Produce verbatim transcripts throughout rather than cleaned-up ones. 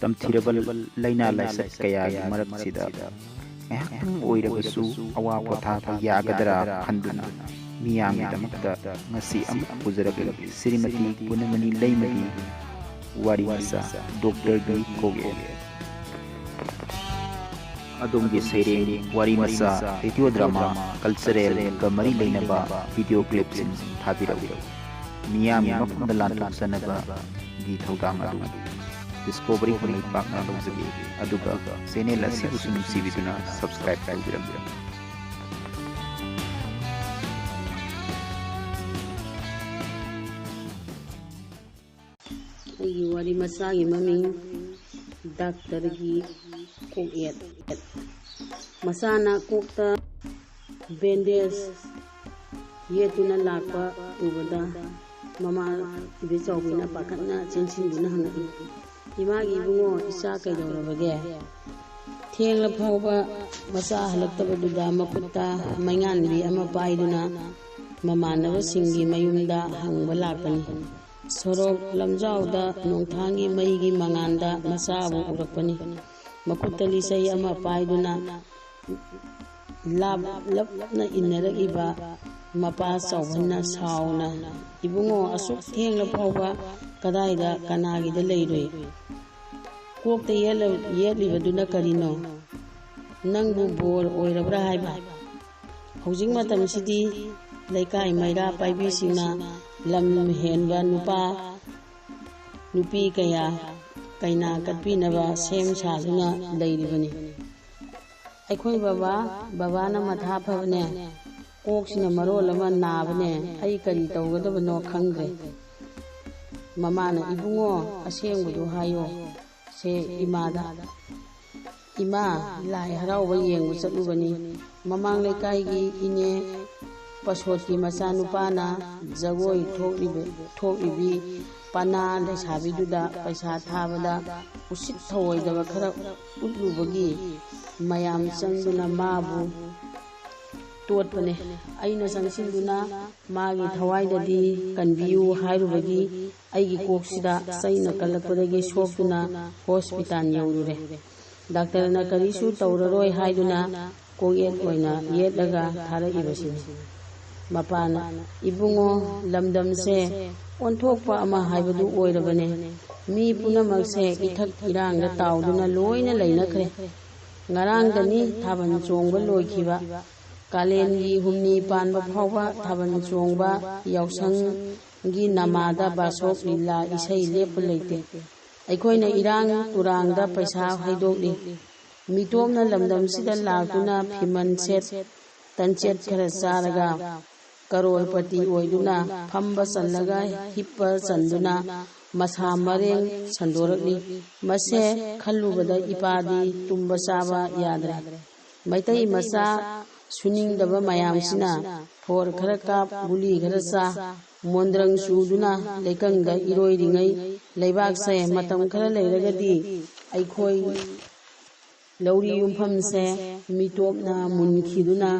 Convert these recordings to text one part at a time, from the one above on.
ꯇꯝꯊꯤꯔꯕ ꯂꯥꯏꯅꯥ ꯂꯥꯏꯆꯠ ꯀꯌꯥꯒꯤ ꯃꯔꯛꯁꯤꯗ ꯉꯥꯏꯍꯥꯛꯇꯪ ꯑꯣꯏꯔꯕꯁꯨ ꯑꯋꯥ ꯄꯣꯊꯥꯕ ꯌꯥꯒꯗ꯭ꯔꯥ ꯈꯟꯗꯨꯅ ꯃꯤꯌꯥꯝꯒꯤꯗꯃꯛꯇ ꯉꯁꯤ ꯑꯃꯨꯛ ꯄꯨꯖꯔꯛꯂꯤ ꯁ꯭ꯔꯤꯃꯇꯤ ꯄꯨꯅꯃꯅꯤ ꯂꯩꯃꯒꯤ ꯋꯥꯔꯤ ꯃꯆꯥ, ꯗꯣꯛꯇꯔꯒꯤ ꯀꯣꯛꯌꯦꯠ꯫ ꯑꯗꯣꯝꯒꯤ ꯁꯩꯔꯦꯡ ꯋꯥꯔꯤ ꯃꯆꯥ, ꯔꯦꯗꯤꯑꯣ ꯗ꯭ꯔꯃꯥ, ꯀꯜꯆꯔꯦꯜꯒ ꯃꯔꯤ ꯂꯩꯅꯕ ꯚꯤꯗꯤꯑꯣ ꯀ꯭ꯂꯤꯞꯁꯤꯡ ꯊꯥꯕꯤꯔꯛꯎ꯫ ꯃꯤꯌꯥꯝꯒꯤ ꯃꯐꯝꯗ ꯂꯥꯟꯊꯣꯛꯆꯅꯕꯒꯤ ꯊꯧꯗꯥꯡ ꯑꯗꯨ ꯗꯤꯁꯀꯣꯚꯔꯤ ꯀꯪꯂꯩꯄꯥꯛꯅ ꯂꯧꯖꯒꯦ, ꯑꯗꯨꯒ ꯆꯦꯅꯦꯜ ꯑꯁꯤꯕꯨꯁꯨ ꯅꯨꯡꯁꯤꯕꯤꯗꯨꯅ ꯁꯕꯁꯀ꯭ꯔꯥꯏꯕ ꯇꯧꯕꯤꯔꯝꯕꯤꯔꯝꯃꯨ꯫ ꯑꯩꯒꯤ ꯋꯥꯔꯤ ꯃꯆꯥꯒꯤ ꯃꯃꯤꯡ ꯗꯥꯛꯇꯔꯒꯤ ꯀꯣꯛꯌꯦꯠ꯫ ꯃꯆꯥꯅ ꯀꯣꯛꯇ ꯕꯦꯟꯗꯦꯖ ꯌꯦꯠꯇꯨꯅ ꯂꯥꯛꯄ ꯎꯕꯗ ꯃꯃꯥ ꯏꯕꯦꯆꯥꯎꯕꯤꯅ ꯄꯥꯈꯠꯅ ꯆꯦꯟꯁꯤꯟꯗꯨꯅ ꯍꯪꯉꯛꯏ, "ꯏꯃꯥꯒꯤ ꯏꯕꯨꯡꯉꯣ, ꯏꯆꯥ ꯀꯩꯗꯧꯔꯕꯒꯦ?" ꯊꯦꯡꯂ ꯐꯥꯎꯕ ꯃꯆꯥ ꯍꯜꯂꯛꯇꯕꯗꯨꯗ ꯃꯈꯨꯠꯇ ꯃꯩꯉꯥꯟꯕꯤ ꯑꯃ ꯄꯥꯏꯗꯨꯅ ꯃꯃꯥꯟꯅꯕꯁꯤꯡꯒꯤ ꯃꯌꯨꯝꯗ ꯍꯪꯕ ꯂꯥꯛꯄꯅꯤ꯫ ꯁꯣꯔꯣꯛ ꯂꯝꯖꯥꯎꯗ ꯅꯣꯡꯊꯥꯡꯒꯤ ꯃꯩꯒꯤ ꯃꯉꯥꯜꯗ ꯃꯆꯥꯕꯨ ꯎꯔꯛꯄꯅꯤ꯫ ꯃꯈꯨꯠꯇ ꯂꯤꯆꯩ ꯑꯃ ꯄꯥꯏꯗꯨꯅ ꯂꯥꯞ ꯂꯞꯅ ꯏꯟꯅꯔꯛꯏꯕ ꯃꯄꯥ ꯆꯥꯎꯍꯟꯅ ꯁꯥꯎꯅ, "ꯏꯕꯨꯡꯉꯣ, ꯑꯁꯨꯛ ꯊꯦꯡꯂ ꯐꯥꯎꯕ ꯀꯗꯥꯏꯗ ꯀꯅꯥꯒꯤꯗ ꯂꯩꯔꯨꯏ? ꯀꯣꯛꯇ ꯌꯦꯠꯂ-, ꯌꯦꯠꯂꯤꯕꯗꯨꯅ ꯀꯔꯤꯅꯣ? ꯅꯪꯕꯨ ꯕꯣꯔ ꯑꯣꯏꯔꯕ꯭ꯔꯥ ꯍꯥꯏꯕ? ꯍꯧꯖꯤꯛ ꯃꯇꯝꯁꯤꯗꯤ ꯂꯩꯀꯥꯏ ꯃꯩꯔꯥ ꯄꯥꯏꯕꯤꯁꯤꯡꯅ ꯂꯝ ꯍꯦꯟꯕ ꯅꯨꯄꯥ ꯅꯨꯄꯤ ꯀꯌꯥ ꯀꯩꯅꯥ ꯀꯠꯄꯤꯅꯕ ꯁꯦꯝ ꯁꯥꯗꯨꯅ ꯂꯩꯔꯤꯕꯅꯤ꯫ ꯑꯩꯈꯣꯏ ꯕꯕꯥ, ꯕꯕꯥꯅ ꯃꯊꯥ ꯐꯕꯅꯦ, ꯀꯣꯛꯁꯤꯅ ꯃꯔꯣꯜ ꯑꯃ ꯅꯥꯕꯅꯦ, ꯑꯩ ꯀꯔꯤ ꯇꯧꯒꯗꯕꯅꯣ ꯈꯪꯗ꯭ꯔꯦ꯫" ꯃꯃꯥꯅ, "ꯏꯕꯨꯡꯉꯣ, ꯑꯁꯦꯡꯕꯗꯨ ꯍꯥꯏꯌꯣ ꯁꯦ ꯏꯃꯥꯗ꯫" "ꯏꯃꯥ, ꯂꯥꯏ ꯍꯔꯥꯎꯕ ꯌꯦꯡꯕ ꯆꯠꯂꯨꯕꯅꯤ꯫ ꯃꯃꯥꯡ ꯂꯩꯀꯥꯏꯒꯤ ꯏꯅꯦ ꯄꯁꯣꯠꯀꯤ ꯃꯆꯥꯅꯨꯄꯥꯅ ꯖꯒꯣꯏ ꯊꯣꯛꯂꯤꯕ-, ꯊꯣꯛꯂꯤꯕꯤ ꯄꯅꯥ ꯂꯩꯁꯥꯕꯤꯗꯨꯗ ꯄꯩꯁꯥ ꯊꯥꯕꯗ ꯎꯁꯤꯠ ꯊꯑꯣꯏꯗꯕ ꯈꯔ ꯎꯠꯂꯨꯕꯒꯤ ꯃꯌꯥꯝ ꯆꯪꯗꯨꯅ ꯃꯥꯕꯨ ꯇꯣꯠꯄꯅꯦ꯫ ꯑꯩꯅ ꯆꯪꯁꯤꯟꯗꯨꯅ ꯃꯥꯒꯤ ꯊꯋꯥꯏꯗꯗꯤ ꯀꯟꯕꯤꯌꯨ ꯍꯥꯏꯔꯨꯕꯒꯤ ꯑꯩꯒꯤ ꯀꯣꯛꯁꯤꯗ ꯆꯩꯅ ꯀꯜꯂꯛꯄꯗꯒꯤ ꯁꯣꯛꯇꯨꯅ ꯍꯣꯁꯄꯤꯇꯥꯜ ꯌꯧꯔꯨꯔꯦ꯫ ꯗꯥꯛꯇꯔꯅ ꯀꯔꯤꯁꯨ ꯇꯧꯔꯔꯣꯏ ꯍꯥꯏꯗꯨꯅ ꯀꯣꯛꯌꯦꯠ ꯑꯣꯏꯅ ꯌꯦꯠꯂꯒ ꯊꯥꯔꯛꯏꯕꯁꯤꯅꯤ꯫ ꯃꯄꯥꯅ, "ꯏꯕꯨꯡꯉꯣ, ꯂꯝꯗꯝꯁꯦ ꯑꯣꯟꯊꯣꯛꯄ ꯑꯃ ꯍꯥꯏꯕꯗꯨ ꯑꯣꯏꯔꯕꯅꯦ꯫ ꯃꯤ ꯄꯨꯝꯅꯃꯛꯁꯦ ꯏꯊꯛ ꯏꯔꯥꯡꯗ ꯇꯥꯎꯗꯨꯅ ꯂꯣꯏꯅ ꯂꯩꯅꯈ꯭ꯔꯦ꯫ ꯉꯔꯥꯡꯗꯅꯤ ꯊꯥꯕꯜ ꯆꯣꯡꯕ ꯂꯣꯏꯈꯤꯕ꯫ ꯀꯥꯂꯦꯟꯒꯤ ꯍꯨꯝꯅꯤ ꯄꯥꯟꯕ ꯐꯥꯎꯕ ꯊꯥꯕꯜ ꯆꯣꯡꯕ, ꯌꯥꯎꯁꯪꯒꯤ ꯅꯃꯥꯗ ꯕꯥꯁꯣꯛ ꯂꯤꯂꯥ ꯏꯁꯩ ꯂꯦꯞꯄ ꯂꯩꯇꯦ꯫ ꯑꯩꯈꯣꯏꯅ ꯏꯔꯥꯡ ꯇꯨꯔꯥꯡꯗ ꯄꯩꯁꯥ ꯍꯩꯗꯣꯛꯂꯤ꯫ ꯃꯤꯇꯣꯞꯅ ꯂꯝꯗꯝꯁꯤꯗ ꯂꯥꯛꯇꯨꯅ ꯐꯤꯃꯟ ꯁꯦꯠ, ꯇꯟꯆꯦꯠ ꯈꯔ ꯆꯥꯔꯒ ꯀꯔꯣꯔꯄꯇꯤ ꯑꯣꯏꯗꯨꯅ ꯐꯝꯕ ꯆꯜꯂꯒ ꯍꯤꯞꯄ ꯆꯟꯗꯨꯅ ꯃꯁꯥ ꯃꯔꯦꯡ ꯁꯟꯗꯣꯔꯛꯂꯤ꯫ ꯃꯁꯦ ꯈꯜꯂꯨꯕꯗ ꯏꯄꯥꯗꯤ ꯇꯨꯝꯕ ꯆꯥꯕ ꯌꯥꯗ꯭ꯔꯦ꯫ ꯃꯩꯇꯩ ꯃꯆꯥ ꯁꯨꯅꯤꯡꯗꯕ ꯃꯌꯥꯝꯁꯤꯅ ꯐꯣꯔ ꯈꯔ ꯀꯥꯞ, ꯒꯨꯂꯤ ꯈꯔ ꯆꯥ, ꯃꯣꯟꯗ꯭ꯔꯪ ꯆꯨꯗꯨꯅ ꯂꯩꯀꯪꯗ ꯏꯔꯣꯏꯔꯤꯉꯩ ꯂꯩꯕꯥꯛꯁꯦ ꯃꯇꯝ ꯈꯔ ꯂꯩꯔꯒꯗꯤ ꯑꯩꯈꯣꯏ ꯂꯧꯔꯤ ꯌꯨꯝꯐꯝꯁꯦ ꯃꯤꯇꯣꯞꯅ ꯃꯨꯟꯈꯤꯗꯨꯅ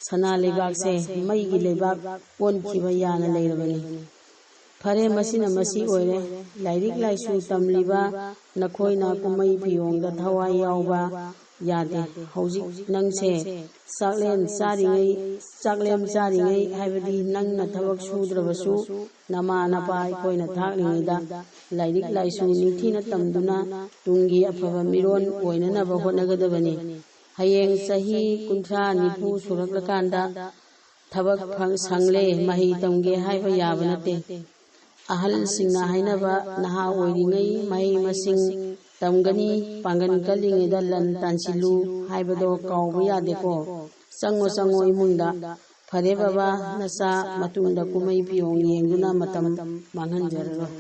ꯁꯅꯥ ꯂꯩꯕꯥꯛꯁꯦ ꯃꯩꯒꯤ ꯂꯩꯕꯥꯛ ꯑꯣꯟꯈꯤꯕ ꯌꯥꯅ ꯂꯩꯔꯕꯅꯤ꯫ ꯐꯔꯦ, ꯃꯁꯤꯅ ꯃꯁꯤ ꯑꯣꯏꯔꯦ꯫ ꯂꯥꯏꯔꯤꯛ ꯂꯥꯏꯁꯨ ꯇꯝꯂꯤꯕ ꯅꯈꯣꯏꯅ ꯀꯨꯝꯍꯩ ꯐꯤꯌꯣꯡꯗ ꯊꯋꯥꯏ ꯌꯥꯎꯕ ꯌꯥꯗꯦ꯫ ꯍꯧꯖꯤꯛ ꯅꯪꯁꯦ ꯆꯥꯛꯂꯦꯟ ꯆꯥꯔꯤꯉꯩ, ꯆꯥꯛꯂꯦꯟ ꯆꯥꯔꯤꯉꯩ ꯍꯥꯏꯕꯗꯤ ꯅꯪꯅ ꯊꯕꯛ ꯁꯨꯗ꯭ꯔꯕꯁꯨ ꯅꯃꯥ ꯅꯄꯥ ꯑꯩꯈꯣꯏꯅ ꯊꯥꯛꯂꯤꯉꯩꯗ ꯂꯥꯏꯔꯤꯛ ꯂꯥꯏꯁꯨ ꯅꯤꯡꯊꯤꯅ ꯇꯝꯗꯨꯅ ꯇꯨꯡꯒꯤ ꯑꯐꯕ ꯃꯤꯔꯣꯟ ꯑꯣꯏꯅꯅꯕ ꯍꯣꯠꯅꯒꯗꯕꯅꯤ꯫ ꯍꯌꯦꯡ ꯆꯍꯤ ꯀꯨꯟꯊ꯭ꯔꯥ ꯅꯤꯐꯨ ꯁꯨꯔꯛꯂꯀꯥꯟꯗ ꯊꯕꯛ ꯐꯪ-, ꯁꯪꯂꯦ, ꯃꯍꯩ ꯇꯝꯒꯦ ꯍꯥꯏꯕ ꯌꯥꯕ ꯅꯠꯇꯦ꯫ ꯑꯍꯜꯁꯤꯡꯅ ꯍꯥꯏꯅꯕ, "ꯅꯍꯥ ꯑꯣꯏꯔꯤꯉꯩ ꯃꯍꯩ ꯃꯁꯤꯡ ꯇꯝꯒꯅꯤ, ꯄꯥꯡꯒꯜ ꯀꯜꯂꯤꯉꯩꯗ ꯂꯟ ꯇꯥꯟꯁꯤꯜꯂꯨ" ꯍꯥꯏꯕꯗꯣ ꯀꯥꯎꯕ ꯌꯥꯗꯦꯀꯣ꯫ ꯆꯪꯉꯣ, ꯆꯪꯉꯣ ꯏꯃꯨꯡꯗ꯫ ꯐꯔꯦ ꯕꯕꯥ, ꯅꯆꯥ ꯃꯇꯨꯡꯗ ꯀꯨꯝꯍꯩ ꯐꯤꯌꯣꯡ ꯌꯦꯡꯗꯨꯅ ꯃꯇꯝ ꯃꯥꯡꯍꯟꯖꯔꯔꯣꯏ꯫